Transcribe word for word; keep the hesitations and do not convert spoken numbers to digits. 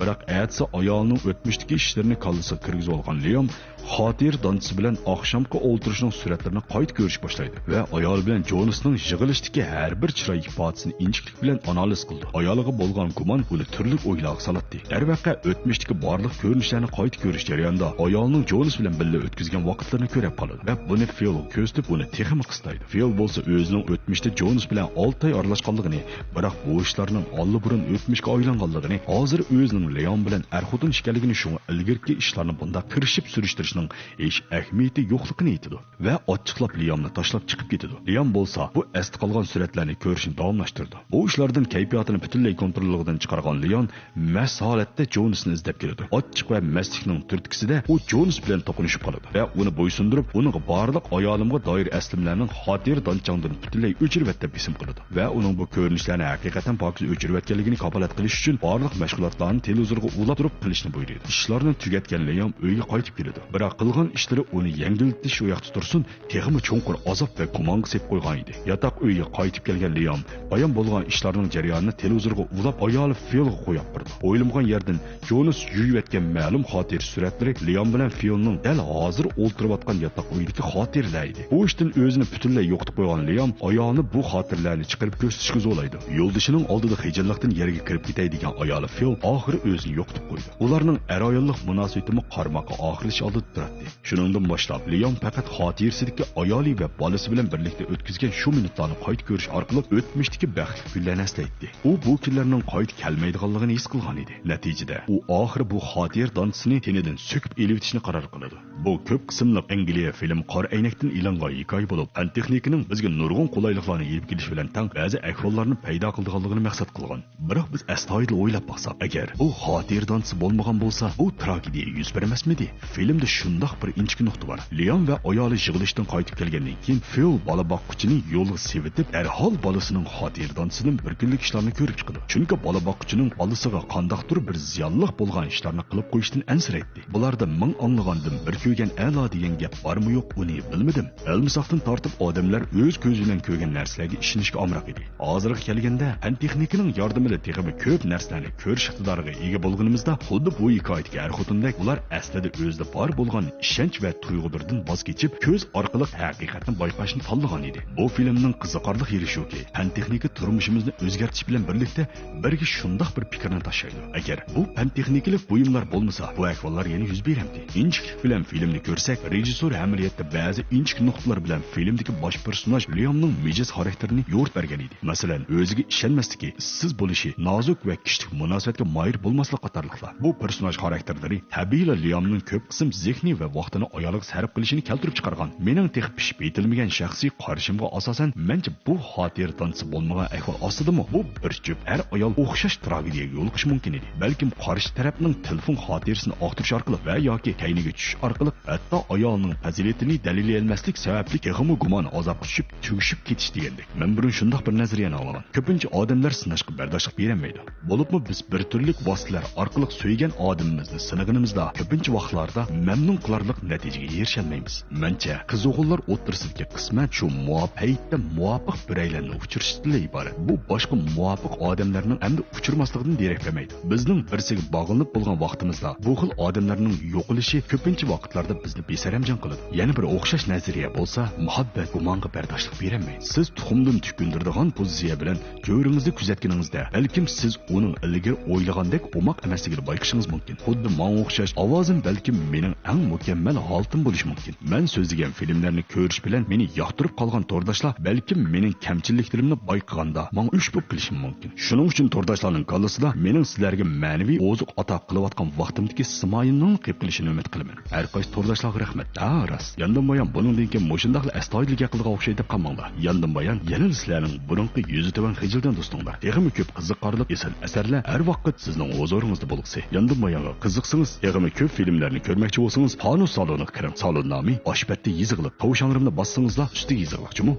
بىراق ئەتىسى ئايالىنىڭ ئۆتمۈشتىكى ئىشلىرىنى كاللىسىغا كىرگۈزۈۋالغان لېئام خاتىرە دانسىسى بىلەن ئاخشامقى ئولتۇرۇشنىڭ سۈرەتلىرىنى قايتا كۆرۈشكە باشلايدۇ ۋە ئايالى بىلەن جونسنىڭ يىغىلىشتىكى ھەر بىر چىراي ئىپادىسىنى ئىنچىكىلىك بىلەن ئانالىز قىلىدۇ. ئايالىغا بولغان گۇمان ئۇنى تۈرلۈك ئويلارغا سالاتتى. دەرۋەقە، ئۆتمۈشتىكى بارلىق كۆرۈنۈشلەرنى قايتا كۆرۈش جەريانىدا ئايالىنىڭ جونس بىلەن بىللە ئۆتكۈزگەن ۋاقىتلىرىنى كۆرۈپ قالىدۇ ۋە بۇنى فىلغا كۆرسىتىپ، ئۇنى تېخىمۇ قىستايدۇ. فىل بولسا ئۆزىنىڭ ئۆتمۈشتە جونس بىلەن ئالتە ئاي ئارىلاشقانلىقىنى، بىراق بۇ ئىشلارنىڭ ئاللىبۇرۇن ئۆتمۈشكە ئايلانغانلىقىنى، ھازىر ئۆزىنىڭ لېئام بىلەن ئەر-خوتۇن ئىكەنلىكىنى، شۇڭا ئىلگىرىكى ئىشلارنى بۇنداق كىرىشىپ سۈرۈشتۈرۈشنىڭ ھېچ ئەھمىيىتى يوقلۇقىنى ئېيتىدۇ ۋە ئاچچىقلاپ لېئامنى تاشلاپ چىقىپ كېتىدۇ. لېئام بولسا بۇ ئەستە قالغان سۈرەتلەرنى كۆرۈشنى داۋاملاشتۇرىدۇ. بۇ ئىشلاردىن كەيپىياتىنى پۈتۈنلەي كونتروللۇقىدىن چىقارغان لېئام مەست ھالەتتە جونسنى ئىزدەپ كېلىدۇ. ئاچچىق ۋە مەستلىكنىڭ تۈرتكىسىدە ئۇ جونس بىلەن توقۇنۇشۇپ قالىدۇ ۋە ئۇنى بويسۇندۇرۇپ، ئۇنىڭغا بارلىق ئايالىمغا دائىر ئەسلىمىلەرنىڭ خاتىرە دانچاڭدىن پۈتۈنلەي ئۆچۈرۈۋەت دەپ بېسىم قىلىدۇ ۋە ئۇنىڭ بۇ كۆرۈنۈشلەرنى ھەقىقەتەن پاكىز ئۆچۈرۈۋەتكەنلىكىنى كاپالەت قىلىش ئۈچۈن بارلىق مەشغۇلاتلارنى تېلېۋىزورغا ئۇلاپ تۇرۇپ قىلىشنى بۇيرۇيدۇ. ئىشلارنى تۈگەتكەن لېئام ئۆيگە قايتىپ كېلىدۇ. بىراق قىلغان ئىشلىرى ئۇنى يەڭگىللىتىش ئۇ ياقتا تۇرسۇن، تېخىمۇ چوڭقۇر ئازاب ۋە گۇمانغا سېلىپ قويغان ئىدى. ياتاق ئۆيگە قايتىپ كەلگەن لېئام بايان بولغان ئىشلارنىڭ جەريانىنى تېلېۋىزورغا ئۇلاپ، ئايالى فىلغا قويۇپ بېرىدۇ. ئويلىمىغان يەردىن جونس يۇيۇۋەتكەن مەلۇم خاتىرە سۈرەتلىرى لېئام بىلەن فىلنىڭ دەل ھازىر ئولتۇرۇۋاتقان ياتاق ئۆيدىكى خاتىرىلەر ئىدى. بۇ ئىشتىن ئۆزىنى پۈتۈنلەي يوقىتىپ قويغان لېئام ئايالىنى بۇ خاتىرىلەرنى چىقىرىپ كۆرسىتىشكە زورلايدۇ. يولدىشىنىڭ ئالدىدا خىجىللىقتىن يەرگە كىرىپ كېتەي دېگەن ئايالى فىل ئاخىرى ئۆزىنى يوقىتىپ قويدى. ئۇلارنىڭ ئەر-ئاياللىق مۇناسىۋىتىمۇ قارىماققا ئاخىرلىشىش ئالدىدا تۇراتتى. شۇنىڭدىن باشلاپ لېئام پەقەت خاتىرىسىدىكى ئايالى ۋە بالىسى بىلەن بىرلىكتە ئۆتكۈزگەن شۇ مىنۇتلارنى قايتا كۆرۈش ئارقىلىق ئۆتمۈشتىكى بەختلىك كۈنلەرنى ئەسلەيتتى. ئۇ بۇ كۈنلەرنىڭ قايتا كەلمەيدىغانلىقىنى ھېس قىلغان ئىدى. نەتىجىدە، ئۇ ئاخىرى بۇ خاتىرە دانسىسىنى تېنىدىن سۆكۈپ ئېلىۋېتىشنى قارار قىلىدۇ. بۇ كۆپ قىسىملىق ئەنگلىيە فىلىم قارا ئەينەكتىن ئېلىنغان ھېكايە بولۇپ، پەن تېخنىكىنىڭ بىزگە نۇرغۇن قولايلىقلارنى ئېلىپ كېلىشى بىلەن تەڭ بەزى ئەھۋاللارنى پەيدا قىلىدىغانلىقىنى مەقسەت قىلغان. بىراق بىز ئەستايىدىل ئويلاپ باقساق، ئەگەر بۇ خاتىرە دانسىسى بولمىغان بولسا، بۇ تراگېدىيە يۈز بەرمەسمىدى؟ فىلىمدە شۇنداق بىر ئىنچىكە نۇقتا بار. لېئام ۋە ئايالى يىغىلىشتىن قايتىپ كەلگەندىن كېيىن، فىل بالا باققۇچىنى يولغا سېۋىتىپ، دەرھال بالىسىنىڭ خاتىرە دانسىسىدىن بىر كۈنلۈك ئىشلارنى كۆرۈپ چىقىدۇ. چۈنكى بالا باققۇچىنىڭ بالىسىغا قانداقتۇر بىر زىيانلىق بولغان ئىشلارنى قىلىپ قويۇشتىن ئەنسىرەيتتى. بۇلاردا مىڭ ئاڭلىغاندىن بىر كۆرگەن ئەلا دېگەن گەپ بارمۇ يوق، ئۇنى بىلمىدىم. ئەلمىساقتىن تارتىپ ئادەملەر ئۆز كۆزى بىلەن كۆرگەن نەرسىلەرگە ئىشىنىشكە ئامراق ئىدى. ھازىرغا كەلگەندە پەن تېخنىكىنىڭ ياردىمىدا تېخىمۇ كۆپ نەرسىلەرنى كۆرۈش ئىقتىدارىغا ئىگە بولغىنىمىزدا، خۇددى بۇ ھېكايىدىكى ئەر خوتۇندەك ئۇلار ئەسلىدە ئۆزىدە بار بولغان ئىشەنچ ۋە تۇيغۇلىرىدىن ۋاز كېچىپ، كۆز ئارقىلىق ھەقىقەتنى بايقاشنى تاللىغان ئىدى. بۇ فىلىمنىڭ قىزىقارلىق يېرى شۇكى، پەن تېخنىكا تۇرمۇشىمىزنى ئۆزگەرتىش بىلەن بىرلىكتە بىرگە شۇنداق بىر پىكىرنى تاشلايدۇ. ئەگەر بۇ پەن تېخنىكىلىق بۇيۇملار بولمىسا، بۇ ئەھۋاللار يەنە يۈز بېرەمتى؟ ئىنچىكىلىك بىلەن فىلىمنى كۆرسەك، رېژىسسور ئەمەلىيەتتە بەزى ئىنچىكە نۇقتىلار بىلەن فىلىمدىكى باش پېرسوناژ لېئامنىڭ مىجەز خاراكتېرىنى يورۇتۇپ بەرگەن ئىدى. مەسىلەن، ئۆزىگە ئىشەنمەسلىكى، ئىشسىز بولۇشى، نازۇك ۋە كىشىلىك مۇناسىۋەتكە ماھىر بولماسلىق قاتارلىقلار. بۇ پېرسوناژ خاراكتېرلىرى تەبىئىيلا لېئامنىڭ كۆپ قىسىم زېھنى ۋە ۋاقتىنى ئايالىغا سەرپ قىلىشىنى كەلتۈرۈپ چىقارغان. مېنىڭ تېخى پىشىپ يېتىلمىگەن شەخسىي قارىشىمغا ئاساسەن، مەنچە بۇ خاتىرە دانسىسى بولمىغان ئەھۋال ئاستىدىمۇ بۇ بىر جۈپ ئەر-ئايال ئوخشاش تراگېدىيەگە يولۇقۇشى مۇمكىن ئىدى. بەلكىم قارشى تەرەپنىڭ تېلېفون خاتىرىسىنى ئاختۇرۇش ئارقىلىق ۋە ياكى كەينىگە چۈشۈش ئارقىلىق ھەتتا ئايالىنىڭ پەزىلىتىنى دەلىللىيەلمەسلىك سەۋەبلىك تېخىمۇ گۇمان ئازابقا چۈشۈپ، تۈگىشىپ كېتىش دېگەندەك. مەن بۇرۇن شۇنداق بىر نەزەرىيەنى ئاڭلىغان. كۆپىنچە ئادەملەر سىناشقا بەرداشلىق بېرەلمەيدۇ. بولۇپمۇ بىز بىر تۈرلۈك ۋاسىتىلەر ئارقىلىق سۆيگەن ئادىمىمىزنى سىنىغىنىمىزدا، كۆپىنچە ۋاقىتلاردا مەمنۇن قىلارلىق نەتىجىگە ئېرىشەلمەيمىز. مەنچە، قىز-ئوغۇللار ئوتتۇرىسىدىكى قىسمەت شۇ مۇۋاپىق پەيتتە مۇۋاپىق بىرەيلەننى ئۇچرىشىشتىنلا ئىبارەت. بۇ باشقا مۇۋاپىق ئادەملەرنىڭ ئەمدى ئۇچرىماسلىقىدىن دېرەك بەرمەيدۇ. بىزنىڭ بىرسىگە باغلىنىپ بولغان ۋاقتىمىزدا بۇ خىل ئادەملەرنىڭ يوقىلىشى كۆپىنچە ۋاقىتلاردا بىزنى بىسەرەمجان قىلىدۇ. يەنە بىر ئوخشاش نەزەرىيە بولسا، مۇھەببەت گۇمانغا بەرداشلىق بېرەلمەيدۇ. سىز تۇخۇمدىن تۈكۈندۈرىدىغان پوزىتسىيە بىلەن چۆرىڭىزنى كۆزەتكىنىڭىزدە، بەلكىم سىز ئۇنىڭ ئىلگىرى ئويلىغاندەك ئوماق ئەمەسلىكىنى بايقىشىڭىز مۇمكىن. خۇددى ماڭا ئوخشاش ئاۋازىم بەلكىم مېنىڭ ئەڭ مۇكەممەل ھالىتىم بولۇشى مۇمكىن. مەن سۆزلىگەن فىلىملەرنى كۆرۈش بىلەن مېنى ياقتۇرۇپ قالغان تورداشلار بەلكىم مېنىڭ كەمچىلىكلىرىمنى بايقىغاندا ماڭا ئۆچ بولۇپ قېلىشى مۇمكىن. شۇنىڭ ئۈچۈن تورداشلارنىڭ كاللىسىدا مېنىڭ سىلەرگە مەنىۋى ئوزۇق ئاتا قىلىۋاتقان ۋاقتىمدىكى سىمايىلنىڭ قېلىپ قېلىشىنى ئۈمىد قىلىمەن. ھەر قايسى تورداشلارغا رەھمەت. ھە، راست. ياندىن بايان بۇنىڭدىن كېيىن مۇشۇنداقلا ئەستايىدىل گەپ قىلىدىغان ئوخشايدۇ دەپ قالماڭلار. ياندىن بايان يەنىلا سىلەرنىڭ بۇرۇنقى يۈزى تۆۋەن خىجىلدىن دوستۇڭلار. تېخىمۇ كۆپ قىزىقارلىق ئېسىل ئەسەرلەر ھەر ۋاقىت سىزنىڭ ھۇزۇرىڭىزدا بولغۇسى. ياندىن بايانغا قىزىقسىڭىز، تېخىمۇ كۆپ فىلىملەرنى كۆرمەكچى بولسىڭىز، پانۇس سالونىغا كىرىڭ. سالون نامى ئاشبەتتە يېزىقلىق. قوۋۇشاڭلىرىمنى باسسىڭىزلا، ئۈستىگە يېزىقلىق جۇمۇ.